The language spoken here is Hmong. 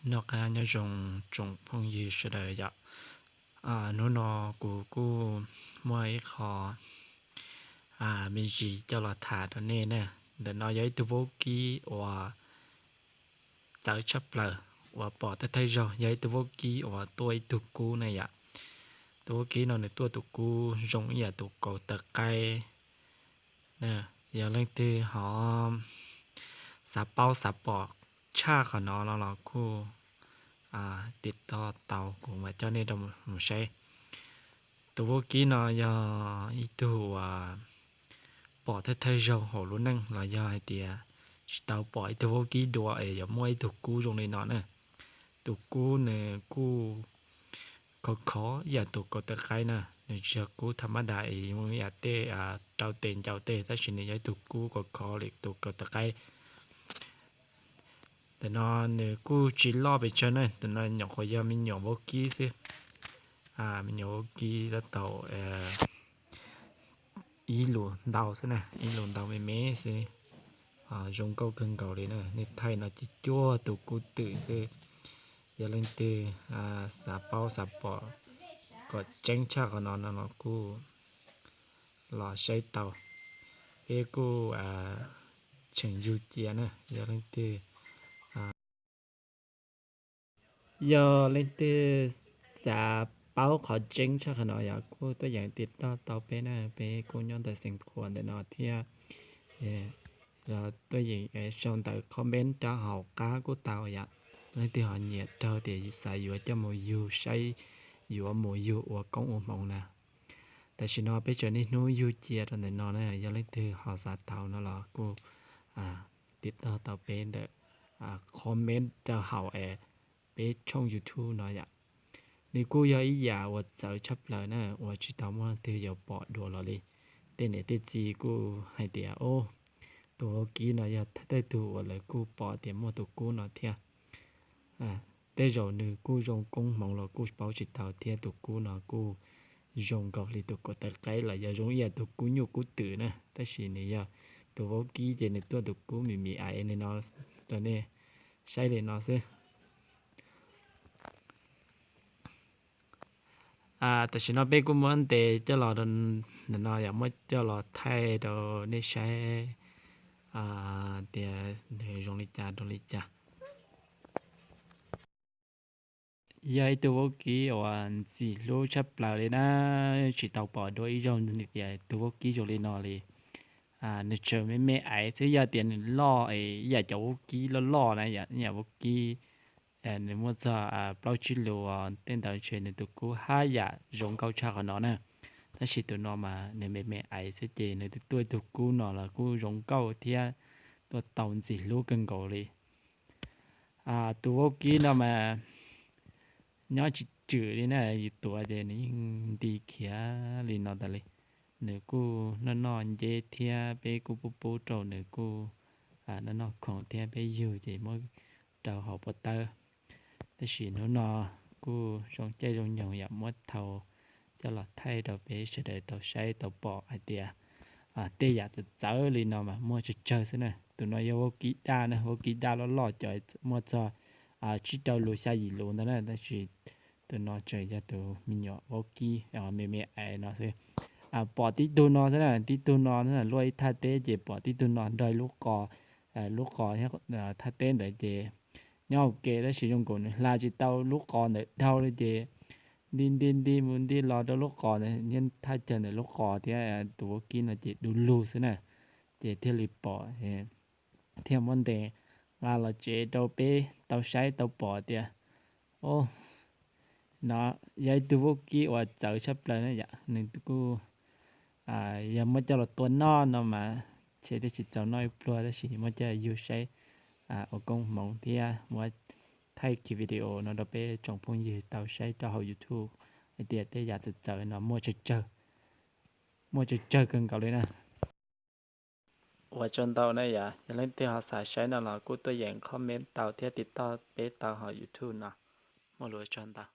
Noj qab nyob zoo tsoom phooj ywg sawv daws yom. Hnub no kuv kuj muaj ib qho me ntsis coj los tham rau nej na. Ntawm no yog ib tug vaub kib uas txawv tshaj plaws uas pom thawj thawj zaug, yog ib tug vaub kib uas tuaj ib tug kub na yom. Tus vaub kib no nws tuaj tus kub zoo ib yam tus kaus taw qaib. Yog leej twg ho xav paub xav pom tshaj qhov no no los kuj tiv toj tau kuv mam coj nej rau mus saib. Tus vaub kib no yog ib tug uas pom thawj thawj zaug hauv lub neej los yog hais tias tsis tau pom ib tug vaub kib dua es yuav muaj ib tug kub zoo li no na. Tus kub nws kuj khov khov ib yam tus kaus taw qaib na, nws tsis yog kub tham mab das es zoo ib yam tej rau tes ncaus tej, tab sis nws yog ib tug kub khov khov li tus kaus taw qaib. Ntawm no nws kuj tsis loj pes tsawg na, ntawm no nyuam qhuav yog me nyuam vaub kib xwb. Me nyuam vaub kib tab tom ib lus ntau xwb na, ib lus ntau me me xwb. Zoo nkauj kawg nkaus li na, nej thaij no ces cuag tus kub twm xwb. Yog leej twg xav paub xav pom kom tseeb tshaj qhov no no los kuj los saib tau. Peb kuj tseem yug cia na, yog leej twg yog leej twg xav paub qhov tseeb tshaj qhov no yog kuj tuaj yeem tiv toj tau peb na, peb kuj nyob ntawm Xeev Khuam ntawm no thiab. Tuaj yeem sau ntawv comment rau hauv qab kuj tau yom. Leej twg ho nyiam raug tias xav yuav coj mus yug saib, yuav mus yug ua koob ua hmoov na. Tam sim no peb tseem niaj hnub yug cia rau ntawm no na, yog leej twg ho xav tau no los kuj tiv toj tau peb ntawm comment rau hauv es peb tshooj YouTube no yom. Nws kuj yog ib yam uas txawv tshaj plaws na uas tsis tau muaj leej twg yuav pom dua los li. Tej niam tej txiv kuj hais tias, o, tus vaub kib no yog thawj tug uas lawv kuj pom tias muaj tus kub no thiab. Tej zaum nws kuj zoo koob hmoov los kuj paub tsis tau thiab, tus kub no kuj zoo nkaus li tus kaus taw qaib los yog zoo ib yam tus kub nyuj kub twm na, tab sis nws yog tus vaub kib ces nws tuaj tus kub me me aiv li no rau nej saib li no xwb. Tam sim no peb kuj muab ntes coj los, ntawm no yog muab coj los thaij rau nej saib tias nws zoo li cas rau li cas. Yog ib tug vaub kib uas ntxim hlub tshaj plaws li na, tsis tau pom dua ib zaug tias tus vaub kib zoo li no li. Nws tseem me me aiv xwb, yog tias nws loj es ib yam cov vaub kib loj loj na, yam vaub kib nws muaj txog plaub tsib lus tej ntawd ntshe nws tus kub haj yam zoo nkauj tshaj qhov no na. Tab sis tus no mas nws me me aiv xwb ces nws tuaj ib tug kub no los kuj zoo nkauj thiab tuaj tau ntxim hlub kawg nkaus li. Tus vaub kib no mas nyob tsis tswm li na, yus tuav ces nws yeej nti khiav li no tas li. Nws kuj noj noj nceb thiab peb kuj pub pub rau nws kuj noj noj khoom thiab peb yug ces muab rau hauv pob tawb. Tab sis hnub no kuj zoo caij zoo nyoog yom, muab thau coj los thaij rau peb sawv daws tau saib tau pom hais tias tej yam txawv txawv li no mas muaj tsawg tsawg xwb na. Tus no yog vaub kib daj na, vaub kib daj loj loj cov muaj txog tsib rau lus xya yim lus ntawd na, tab sis tus no tseem yog tus me nyuam vaub kib me me aiv no xwb. Pom tib tug no xwb na, tib tug no xwb na, luaj ib thaj teb ces pom tib tug no nrog lub qos, lub qos thiab thaj teb ntawd ces nyob ua ke, tab sis zoo nkaus nws hla tsis tau lub qos ntawd dhau li ces nti nti nti mus nti los rau lub qos ntawd, nyob thaj chaw ntawm lub qos thiab tus vaub kib no ces du lug xwb na, ces thiaj li pom, thiaj muab ntes nqa los tsev rau peb tau saib tau pom tias, o, no yog ib tug vaub kib uas txawv tshaj plaws na yom. Nws kuj yog muab coj los tua noj no mas ntshe twb tsis txaus noj ib pluag, tab sis muab coj yug saib ua koob hmoov thiab muab thaij kiag video no rau peb tsoom phooj ywg tau saib rau hauv YouTube hais tias tej yam txawv txawv no muaj tsawg tsawg, muaj tsawg tsawg kawg nkaus li na. Ua tsaug ntau na yom, yog leej twg ho xav saib no los kuj tuaj yeem comment tau thiab tiv toj peb tau hauv YouTube no. Muaj lus ua tsaug ntau.